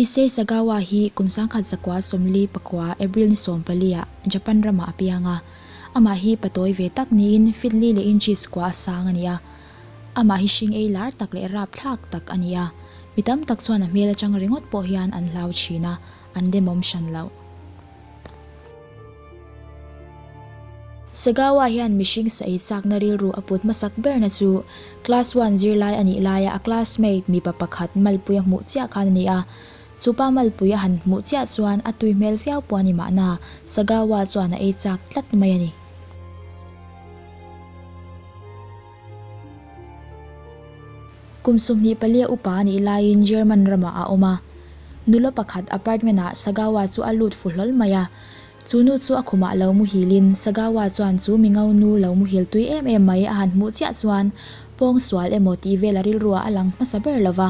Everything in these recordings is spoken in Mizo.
Issei Sagawa hi kum 1944 April ni 14 ah Japan ramah a piang a. Amah hi patawi ve tak niin feet li leh inches kua a sang a ni a. Amah hi hring ei lar tak leh rapthlak tak a ni a. Mi tam tak chuan a hmel atang ringawt pawh hian an hlau thin a, an demawm hran loh. Sagawa hian mihring sa ei chakna rilru a put hmasak berna chu Class one zirlai a nih laia a classmate mipa pakhat malpui a hmuh chiah khan a ni a. Chu pa malpui a han hmuh chiah chuan a tui hmel viau pawh a ni mahna, Sagawa chuan a ei chak tlat mai a ni. Kum 24 a upa a nih laiin German ramah a awm a. Nula pakhat apartment-ah Sagawa chu a lut fu hlawl mai a. Chu nu chu a khumah lo muhilin Sagawa chuan chu mi ngo nu lo muhil tui em em mai a han hmuh chiah chuan pawng sual emaw tih vel a rilruah a lang hmasa ber lo va.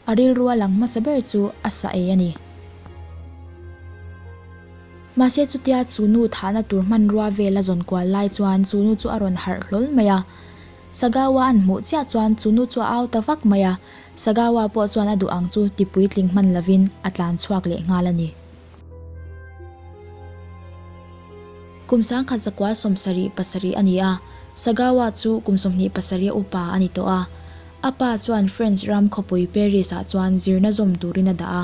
A rilrua lang hmasa ber chu a sa ei a ni. Mahse chutia chu nu thahna tur hmanrua vel a zawn kual lai chuan chu nu chu a rawn harh hlawl mai a. Sagawa an hmuh chiah chuan chu nu chu a au ta vak mai a, Sagawa pawh chuan a duh ang chu ti puitling hman lovin a tlan chhuak leh nghal a ni. Kum 1977 a ni a, Sagawa chu kum 27 a upa a ni tawh a. A pa chuan French ram khawpui Paris ah chuan zirna zawm turin a dah a.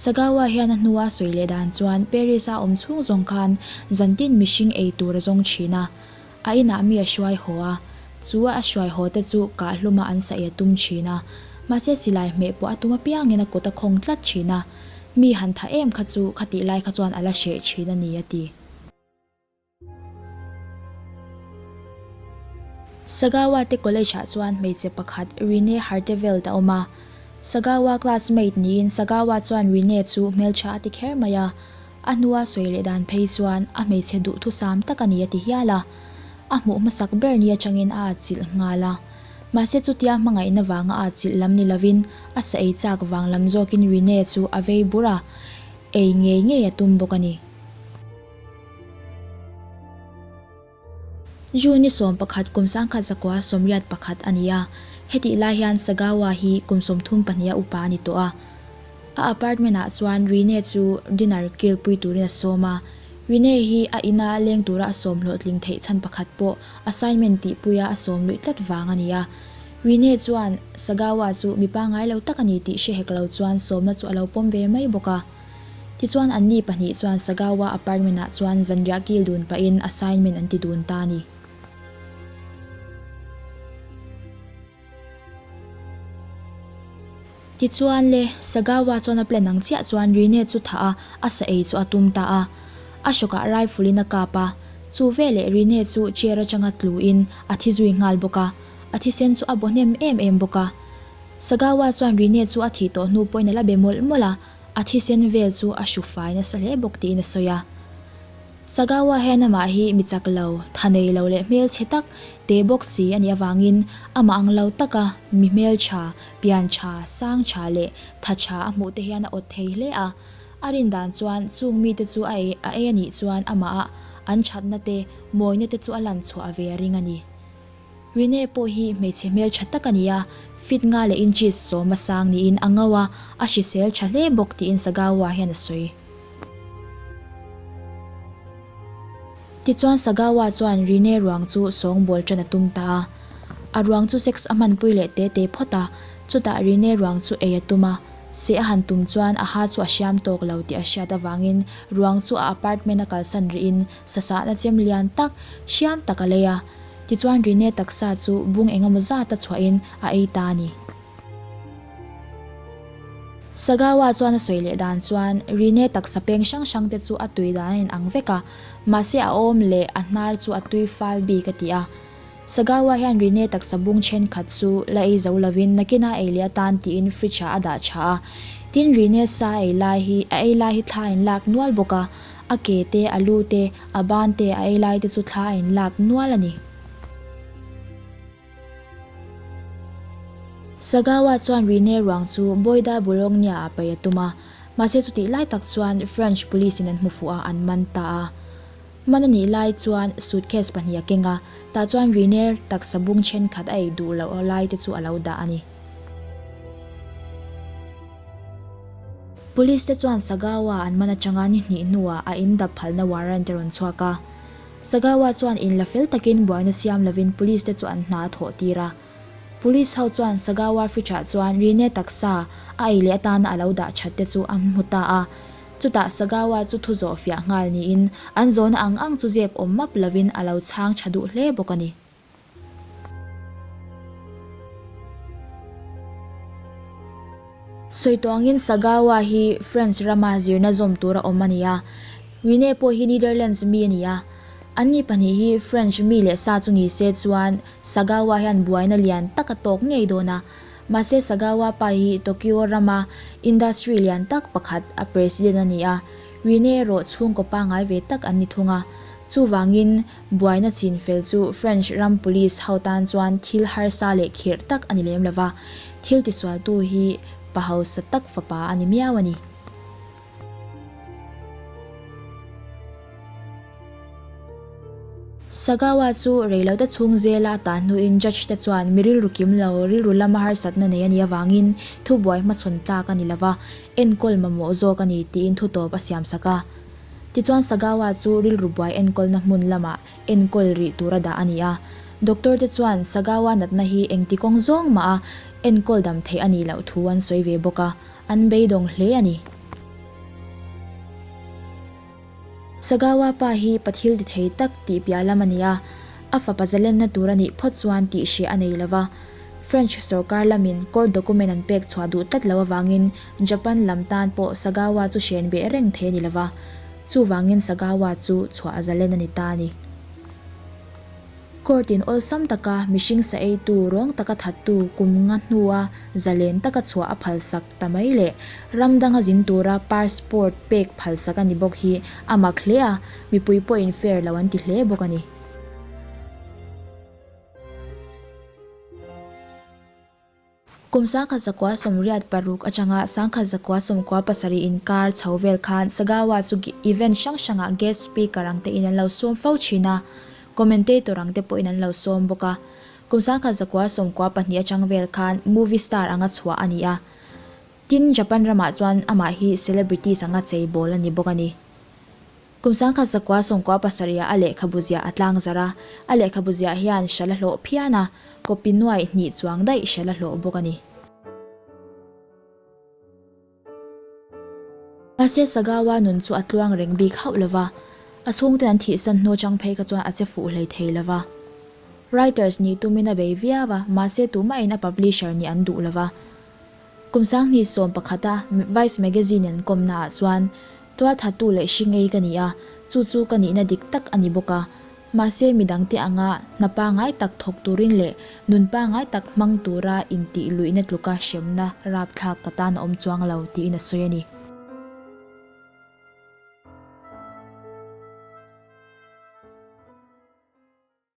Sagawa hian a hnua sawi leh dan chuan Paris a awm chhung zawng khan zantin mihring ei tur a zawng thin a. A inah mi a hruai haw a, chu a hruai haw te chu kah hluma an saih a tum thin a, mahse silai hmeh pawh a tum apiangin a kut a khawng tlat thin a, mi han tha em kha chu khatih lai kha chuan a la hreh thin a ni a ti. Sagawa te college ah chuan hmeichhe pakhat Rene Harteveld a awm a, Sagawa classmate niin Sagawa chuan Rene chu hmeltha a ti kher mai a, A hnua sawi leh dan phei chuan a hmeichhe duhthusam tak a ni a ti hial a, a hmuh hmasak ber ni atangin a atchilh nghal a. Mahse chutia hmangaihna vanga a atchilh lam ni lovin a sa ei chak vang lam zawkin Rine chu a vei bur a, ei ngei ngei a tum bawk a ni. June ni 11 kum 1981 a ni a, hetih lai hian Sagawa hi kum 32 a upa a ni tawh a. A apartment ah chuan Rine chu dinner kil pui turin a sawm a, Rine hi a ina leng tura a sawm hlawhtling theih chhan pakhat pawh assignment tih puia a sawm luih tlat vang a ni a. Rine chuan Sagawa chu mi pangngai lo tak a ni tih hre hek lo chuan sawmna chu a lo pawm ve mai bawk a. Tichuan anni pahnih chuan Sagawa apartment ah chuan zanriah kil dun pahin assignment an ti dun ta a ni. Tichuan le, Sagawa chuan a plan ang chiah chuan Rine chu thah a, a sa ei chu a tum ta a. A hrawkah rifle in a kap a, chu veleh Rine chu chair atanga tlu in a thi zui nghal bawk a, a thisen chu a baw hnem em em bawk a. Sagawa chuan Rine chu a thih tawh hnu pawhin a la be mawlh mawlh a, a thisen vel chu a hru fai nasa hle bawk tiin a sawi a. Sagawa hian amah hi mi chak lo, tha nei lo leh hmelchhe tak te bawk si a nih avangin amah ang lo taka mi hmeltha, pian tha, sang tha leh tha tha a hmuh te hian a awt thei hle a. A rin dan chuan chung mite chu a ei a ei a nih chuan amah a an thatna te, mawina te chu a lan chhuah ve a ring a ni. Rine pawh hi hmeichhe hmel tha tak a ni a, fit nga leh inches 10 a sang niin a ngo a, a hrisel tha hle bawk tiin Sagawa hian a sawi. Tichuan Sagawa chuan Rine ruang chu sawngbawl tan a tum ta a. A ruang chu sex a hmanpui leh te te phawt a, chutah Rine ruang chu ei a tum a, seh a han tum chuan a ha chu a hriam tawk lo tih a hriat avangin ruang chu a apartment a kalsan rihin sasahna chem lian tak, hriam tak a lei a. Tichuan Rine taksa chu bung engemaw zat a chhuahin a ei ta a ni. Sagawa chuan a sawi leh dan chuan Rine taksa peng hrang hrang te chu a tui dan a inang vek a, mahse a awm leh a hnar chu a tui fal bik a ti a. Sagawa hian Rine taksa bung thenkhat chu la ei zo lovin nakina ei leh atan tiin fridge ah a dah tha a. Tin Rine sa ei lai hi a ei lai hi thla a inlak nual bawk a, A ke te, a lu te, a ban te, a ei lai te chu thla a inlak nual a ni. Sagawa chuan Rine ruang chu Boida Bologna ah paih a tum a, mahse chutih lai tak chuan French police in an hmu fuh a, an man ta a. Man a nih lai chuan suitcase pahnih a keng a, tah chuan Rine taksa bung thenkhat a ei duh loh lai te chu a lo dah a ni. Police te chuan Sagawa an man atanga ni hnih hnuah a in dap phalna warrant a rawn chhuak a. Sagawa chuan in la fel takin buaina siam lovin police te chu an hna a thawh tir a. Police ho chuan Sagawa fridge ah chuan Rine taksa a ei leh atana a lo dah that te chu an hmu ta a. Chutah Sagawa chu thu zawh fiah nghal niin an zawhna ang ang chu zep awm map lovin a lo chhang tha duh hle bawk a ni. Sawi tawh angin Sagawa hi France rama zirna zawm tura awm a ni a, Rene pawh hi Netherlands mi a ni a. Anni pahnih hi French mi leh sa chu ni se chuan Sagawa hian buaina lian tak a tawk ngei dawn a. Mahse Sagawa pa hi Tokyo rama industry lian tak pakhat a president a ni a, Rene erawh chhungkaw pangngai ve tak an ni thung a. Chuvangin Buaina chin fel chu French ram police ho tan chuan thil harsa leh khirh tak a ni lem lo va, thil tisualtu hi pa hausa tak fapa a ni miau a ni. Sagawa chu reilote chhung zela a tan hnuin judge te chuan mi rilru kim lo, rilru lama harsatna nei a nih avangin thubuai hmachhawn tlak a ni lo va, enkawl mamawh zawk a ni tiin thutawp a siamsak a. Tichuan Sagawa chu rilru buai enkawlna hmun lamah enkawl rih tura dah a ni a. Doctor te chuan Sagawa natna hi engti kawng zawng mah a enkawl dam theih a nih loh thu an sawi ve bawk a, an beidawng hle a ni. Sagawa pa hi pathil ti thei tak tih piah lam a ni a, a fapa zalenna tur a nih phawt chuan tih hreh a nei lo va. French sorkar lamin court document an pek chhuah duh tlat loh avangin Japan lam tan pawh Sagawa chu hren beh reng thei a ni lova, chuvangin Sagawa chu chhuah a zalen a ni ta a ni. Court in awlsam taka mihring sa eitu rawng taka thattu kum nga hnua zalen taka chhuah a phalsak ta mai leh ram danga zin tura passport pek phalsak a ni bawk hi a mak hle a, mipui pawhin fair lo an ti hle bawk a ni. Kum 1986 atanga 1977 inkar chho vel khan Sagawa chu event hrang hrangah guest speaker ang tein an lo sawm fo thin a, commentator ang te pawhin an lo sawm bawk a. Kum 1992 atang vel khan movie star anga chhuah a ni a. Tin, Japan ramah chuan amah hi celebrities anga cheibawl a ni bawk a ni. Kum 1997 ah a lehkhabu ziah a tlang zarh a, a lehkhabu ziah hian hral a hlawh phian a, copy nuaih hnih chuang daih hral a hlawh bawk a ni. Mahse Sagawa nun chu a tluang reng bik hauh lo va, a chhungten an thihsan hnu atang phei kha chuan a che fuh hlei thei lo va. Writers nih tumin a bei viau a, mahse tumahin a publisher nih an duh lo va. Kum 2011 a Vice Magazine an kawmna ah chuan Tualthattu leh hri ngei ka ni a, chu chu ka nihna dik tak a ni bawk a. Mahse midangte anga hna pangngai tak thawk turin leh nun pangngai tak hmang tura intih luihna tluka hremna rapthlak ka tan a awm chuang lo tiin a sawi a ni.